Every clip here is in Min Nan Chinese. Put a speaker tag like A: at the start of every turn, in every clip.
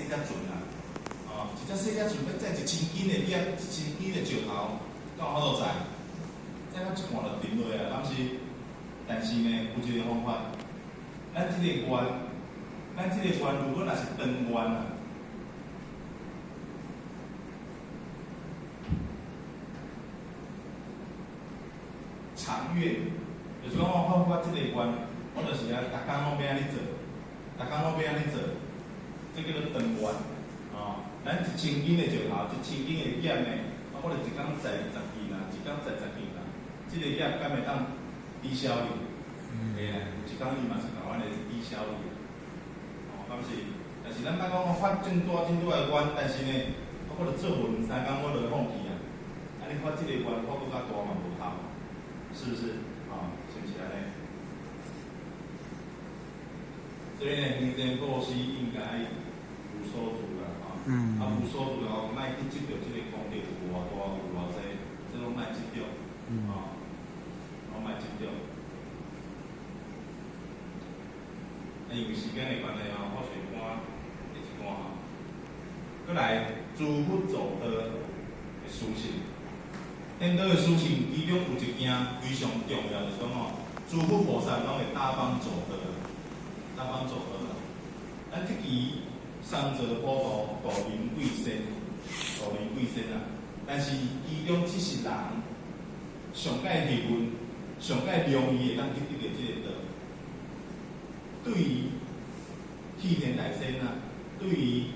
A: 細隻船啊，哦，一隻細隻船欲載1000斤的業，1000斤的石頭，敢有法度載？載到一半就沉落啊，敢是？但是呢，有一个方法，咱這個願，如果若是長願啊，長願，就是講我發這個願，我就是啊，逐工攏欲按呢做，逐工攏欲按呢做，這叫做長願，哦，咱1000斤的石頭，1000斤的業呢，我就一工載10斤啦，一工載10斤啦，這個業敢會當抵消去？會啊，有一工伊嘛是共阮來抵消去，哦，敢是？但是咱莫講我發真大真大的願，但是呢，我可能做無兩三工，我就放棄啊。按呢發這個願發閣較大嘛無效，是不是？啊，是毋是按呢？所以呢，行善布施應該無所住啦，啊，啊無所住哦，莫去執著這個功德有偌大有偌濟，這攏莫執著，啊，攏莫執著。啊，因為時間的關係吼，我隨趕下一段吼。閣來，諸佛助道的殊勝，天道的殊勝，其中有一件非常重要，就是講吼，諸佛菩薩攏會大方助道，大方助道。咱這期三座普度度人貴仙，度人貴仙啊！但是其中70人上蓋幸運，上蓋容易會當去得著這個道。對於替天大仙啊，對於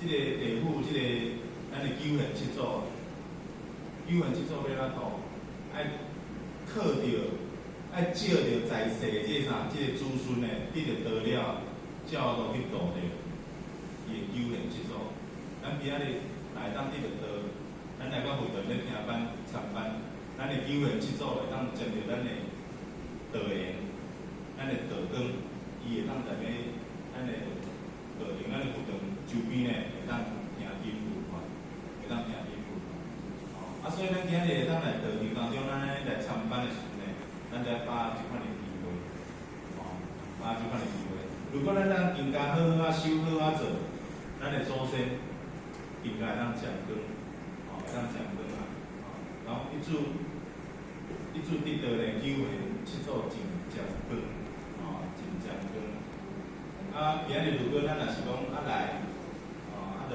A: 這個地府，這個咱的九玄七祖，九玄七祖欲按怎度？愛靠著，愛借著在世的這個啥，這個子孫呢，得著道了，才有法度去度著伊的九玄七祖。咱今仔日若會當得著道，咱來到佛堂咧聽班參班，咱的九玄七祖會當沾著咱的道緣，咱的道光。伊會當在咧咱的道場、咱的佛堂周邊呢，會當聽經聞法，會當聽經聞法。哦，啊，所以咱今日會當來道場當中，咱來參班的時陣呢，咱就愛把握這款的機會，哦，把握這款的機會。如果咱當更加好好仔修好仔做，咱的祖先應該會當沾光，哦，會當沾光啊，哦，然後一主一主得道呢，九玄七祖真沾光。沾光。啊，今日如果咱若是講啊來，哦，啊就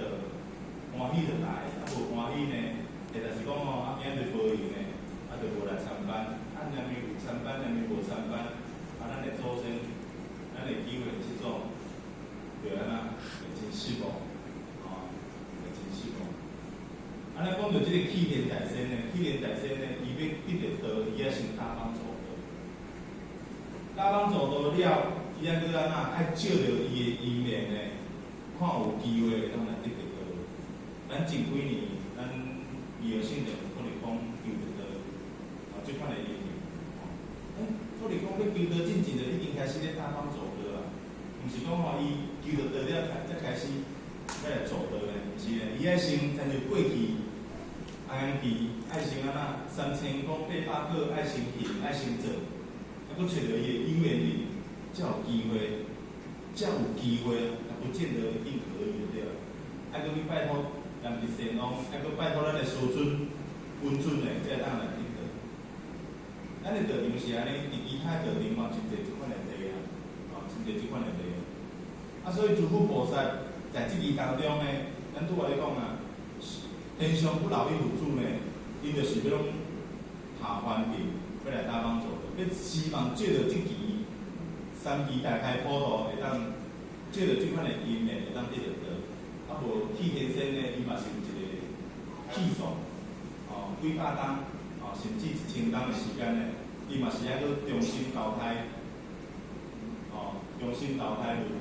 A: 歡喜就來，啊無歡喜呢，或者是講吼，啊今日無閒呢，啊就無來參班。啊，連面有參班，連面無參班，啊，咱的祖先，咱的九玄七祖，就按怎會真失望，哦，會真失望。啊，咱講著這個替天大仙呢，替天大仙呢，伊欲得著道，伊愛先大方助道，大方助道了。伊愛閣按怎？愛借著伊的因緣呢，看有機會會當來得著道。咱前幾年，咱二號聖殿土地公求著道，啊，這款的因緣。哦，土地公欲求道進前就已經開始咧大方助道啊，毋是講吼伊求著道了，才開始欲來助道呢？毋是呢，伊愛先親像過去紅陽期，愛先按怎3008個愛先行，愛先做，啊，閣揣著伊的因緣力。才有機會，才有機會，也不見得一定可以對吧？愛閣去拜託南極仙翁，愛閣拜託咱的師尊、本尊的，才會當來得道。咱的道場是按呢，佇其他道場嘛，真濟這款的例啊，哦，真濟這款的例。啊，所以諸佛菩薩在這期當中呢，咱拄仔咧講啊，天上不老一佛祖呢，𪜶就是欲攏下凡頂，欲來大方助道，欲希望借著這期。三期大開普度會當借著這款的因緣會當得著道，啊無替天仙呢，伊嘛是有一個氣數，哦，幾百冬，哦，甚至1000冬的時間呢，伊嘛是愛閣重新投胎，哦，重新投胎輪迴，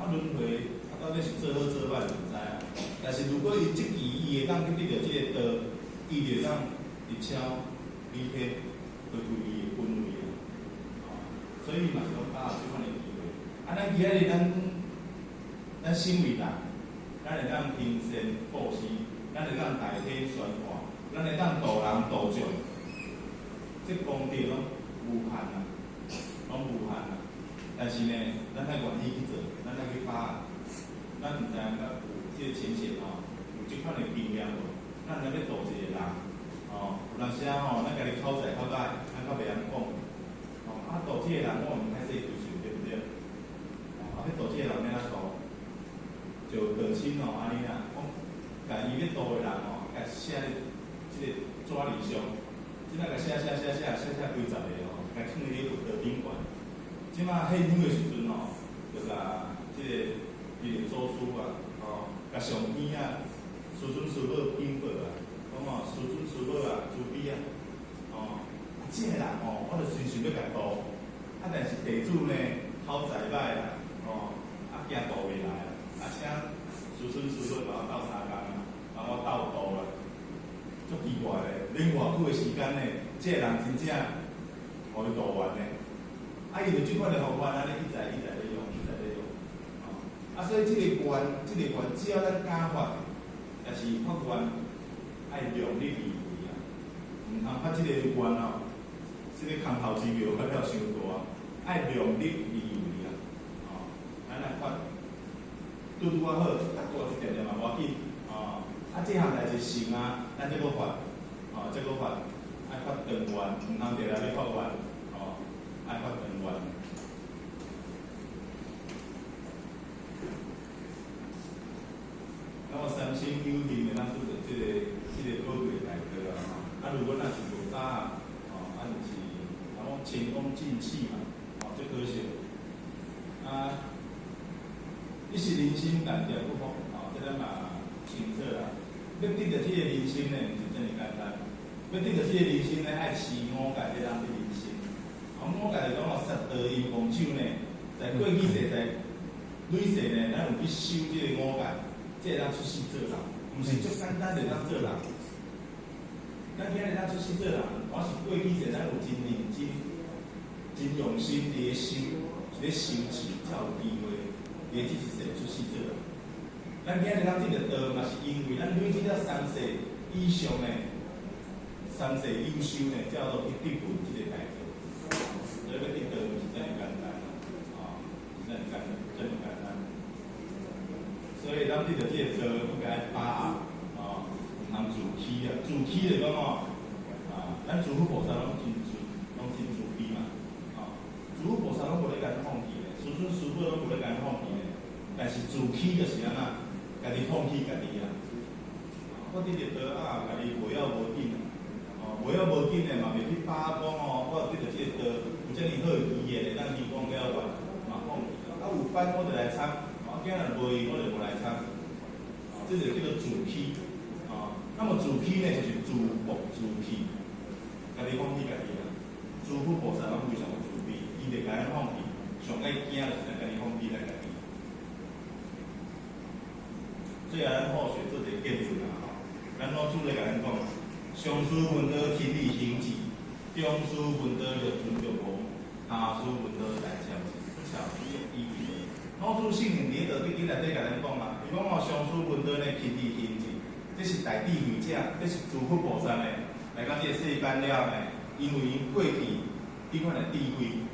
A: 啊輪迴，啊到底是做好做歹就毋知啊。但是如果伊這期伊會當去得著這個道，伊就會當直超離天回歸伊的本位啊。所以嘛是講把握這款的機會。啊，咱今仔日咱身為人，咱會當行善布施，咱會當大體宣化，咱會當度人度眾，這功德攏無限啊，攏無限啊。但是呢，咱愛願意去做，咱愛去把握，咱毋知影敢有這个情形吼，有這款的經驗無？咱若欲度一个人，吼，有當時啊吼，咱家己口才較歹，咱較袂曉講，吼，啊度這个人我毋歹勢求救，對毋對？吼，啊欲度這個人欲按怎度？就道親吼，按呢啦，講共伊欲度的人吼，共寫佇這个紙裡上，這擺共寫寫寫寫寫寫幾十个吼，共囥佇咧佛桌頂懸。這擺獻香的時陣吼，就共這个伊的祖師啊，吼，共上天啊，師尊師母稟報啊，講吼師尊師母啊，慈悲啊，吼，啊這个人吼，我就隨時欲共度，啊但是地主呢口才歹啦，吼，啊驚度袂來啊，啊請師尊師母幫我鬥相共啊，幫我鬥度啦，足奇怪咧，恁偌久的時間呢，這个人真正予伊度完呢，啊伊就這款的方法，按呢一再一再咧用，一再咧用，吼，啊所以這個願，這個願，只要咱敢發，也是發願，愛量力而為啊，毋通發這個願哦，這個空頭支票發了傷大，愛量力而為啊，吼，咱來發，拄拄仔好，較大一點點嘛無要緊，吼，啊這項代誌成啊，咱才閣發，吼，才閣發，愛發長願，毋通定定咧發願，吼，愛發長願。那麼三生有幸的，咱拄著這個寶貴的大道啊！吼，啊，如果若是無膽，吼，啊，就是人講前功盡棄嘛，吼，足可惜。啊，一時人心萬劫不復，吼，這咱嘛清楚啦。欲得著這个人生呢，毋是遮爾簡單。欲得著這個人生呢，愛持五戒才通得人生。哦，五戒就講哦，殺盜淫妄酒呢，在過去世在累世呢，咱有去修這个五戒。這會當出世做人，毋是足簡單就會當做人。咱今日當出世做人，我是過去世咱有真認真、真用心佇咧修，是咧修持，才有機會佇咧這一世出世做人。咱今日當得著道，嘛是因為咱累積了三世以上的三世有修呢，才有去得到這個大道。所以欲得道毋是遮爾簡單啊，毋是遮爾簡單，遮爾簡單。所以咱得著這個道，應該愛把握，哦，毋通自欺啊！自欺就講吼，啊，咱諸佛菩薩攏真慈，攏真慈悲嘛，哦，諸佛菩薩攏無咧共咱放棄咧，師尊師母攏無咧共咱放棄咧，但是自欺就是按怎，家己放棄家己啊！我得著道啊，家己無要無緊啊，哦，無要無緊的嘛，袂去把握講哦，我得著這個道有遮爾好的機緣會當提供了願，嘛放棄啊，有班我就來參。今日無閒，我就無來參。哦，這就叫做自欺。哦，那麼自欺呢，就是自暴自棄，家己放棄家己啦。諸佛菩薩攏非常慈悲，伊袂共咱放棄，上愛驚就是咱家己放棄咱家己。所以啊，咱後學做一個結論啦吼。咱老祖咧共咱講，上師聞道勤力行持，中師聞道略盡略無，下師聞道大懺不懺依據。老祖聖人佇咧《道德經》內底共咱講嘛，伊講哦，上師聞道呢，勤力行持，這是大智慧者，這是諸佛菩薩呢，來到這個世間了呢，因為𪜶過去彼款的智慧，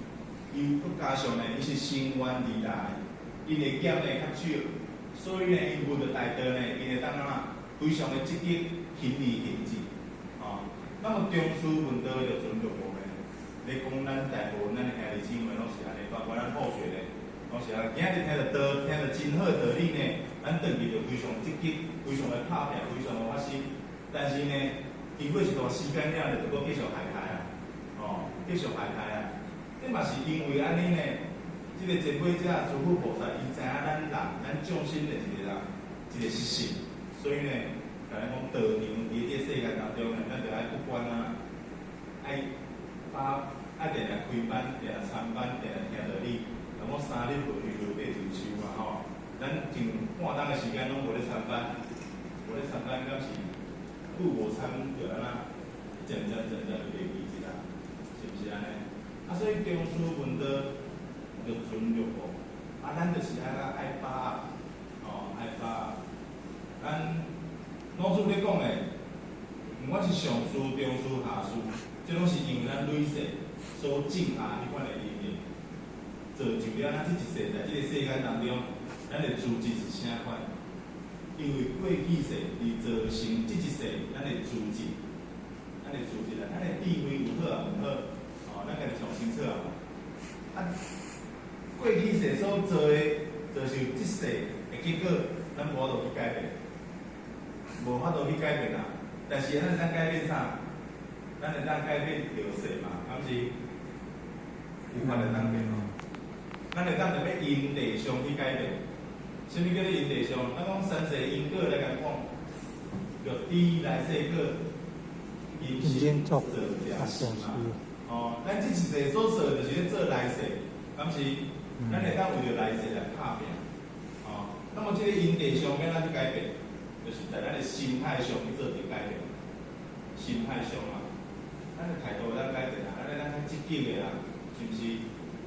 A: 又閣加上呢，伊是乘願而來，𪜶的業呢較少，所以呢，𪜶聞著大道呢，𪜶會當按怎非常的積極勤力行持，哦。那麼中師聞道略盡略無呢？咧講咱大部分咱的兄弟姊妹攏是按呢，包括咱後學的。攏是啊，今日聽著道，聽著真好的道理呢，咱轉去就非常積極，非常的拍拼，非常的發心。但是呢，經過一段時間了，就閣繼續害害啊，哦，繼續害害啊。這嘛是因為按呢呢，這個前輩者諸佛菩薩，伊知影咱人，咱眾生的一個人，一個習性，所以呢，共咱講道場佇這個世界當中呢，咱就愛不管啊，愛把愛定定開班，定定參班，定定聽道理。人講三日無魚，就爬樹樹嘛吼。咱上半冬的時間攏無咧參班，無咧參班，敢是久無參就按怎，漸漸漸漸就袂記得啦，是毋是按呢？啊，所以中師聞道略盡略無，啊，咱就是愛怎愛把握，吼，愛把握。咱老祖咧講的，毋管是上師、中師、下師，這攏是因為咱累世所種下彼款的因緣。造就了咱這一世在這個世間當中，咱的資質是啥款？因為過去世佇造成這一世咱的資質，咱的資質啊，咱的智慧有好也毋好，哦，咱家己想清楚啊。啊，過去世所做的，造就這世的結果，咱無法度去改變，無法度去改變啊。但是咱會當改變啥？咱會當改變著勢嘛，敢是？有法會當變哦。咱會當著欲因地上去改變。啥物叫做因地上？咱講三世因果來共講，欲知來世果，因心做者是嘛。哦，咱這一世所做就是咧做來世，敢是？咱會當為著來世來拍拚。哦，那麼這个因地上欲按怎去改變？就是在咱的心態上去做一個改變。心態上啊，咱的態度會當改變啊，咱會當較積極的啊，是毋是？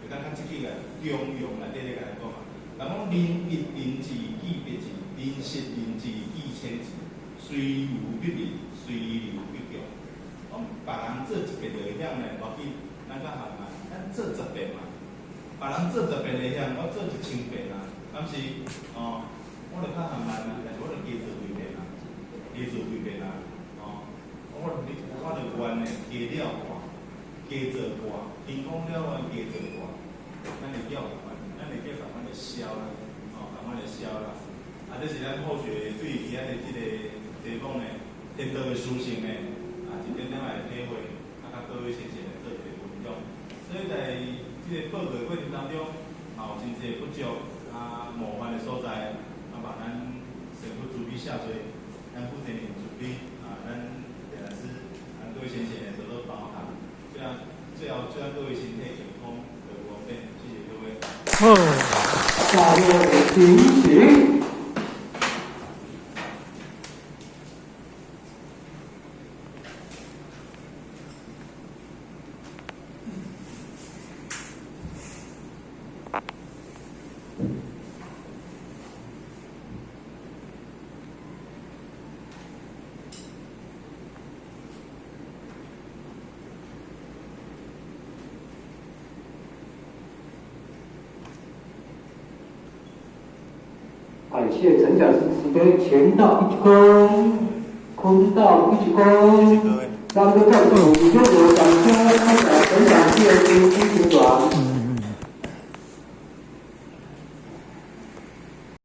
A: 會當較積極的，中庸內底咧共咱講啊。人講仁義仁智記別智，仁實仁智記淺智，雖愚必靈，雖流必強。講別人做一遍就會曉呢，無要緊，咱較含慢，咱做10遍嘛。別人做10遍會曉，我做1000遍啊，敢是？哦，我就較含慢啊，但是我就加做幾遍啊，加做幾遍啊，哦，我就願呢，加了半，加做半，天公了願加做半，咱會叫咱會叫共款來消啦，哦，共款來消啦。啊，這是咱後學對今仔日這个題目呢，天道的屬性呢，啊，一點點來體會，啊，佮各位先生來做一個分享。所以在這个報告過程當中，嘛有真濟不足啊、冒犯的所在，啊，嘛咱神父慈悲下罪，咱負責人慈悲啊，咱也是咱各位先生多多包涵。這樣最後祝各位身體健康，得方便，謝謝各位。
B: 好，下面請請。感謝陳講師慈悲，前道一鞠躬，空道一鞠躬，三個再次五六個掌聲，開始陳講師的新轉。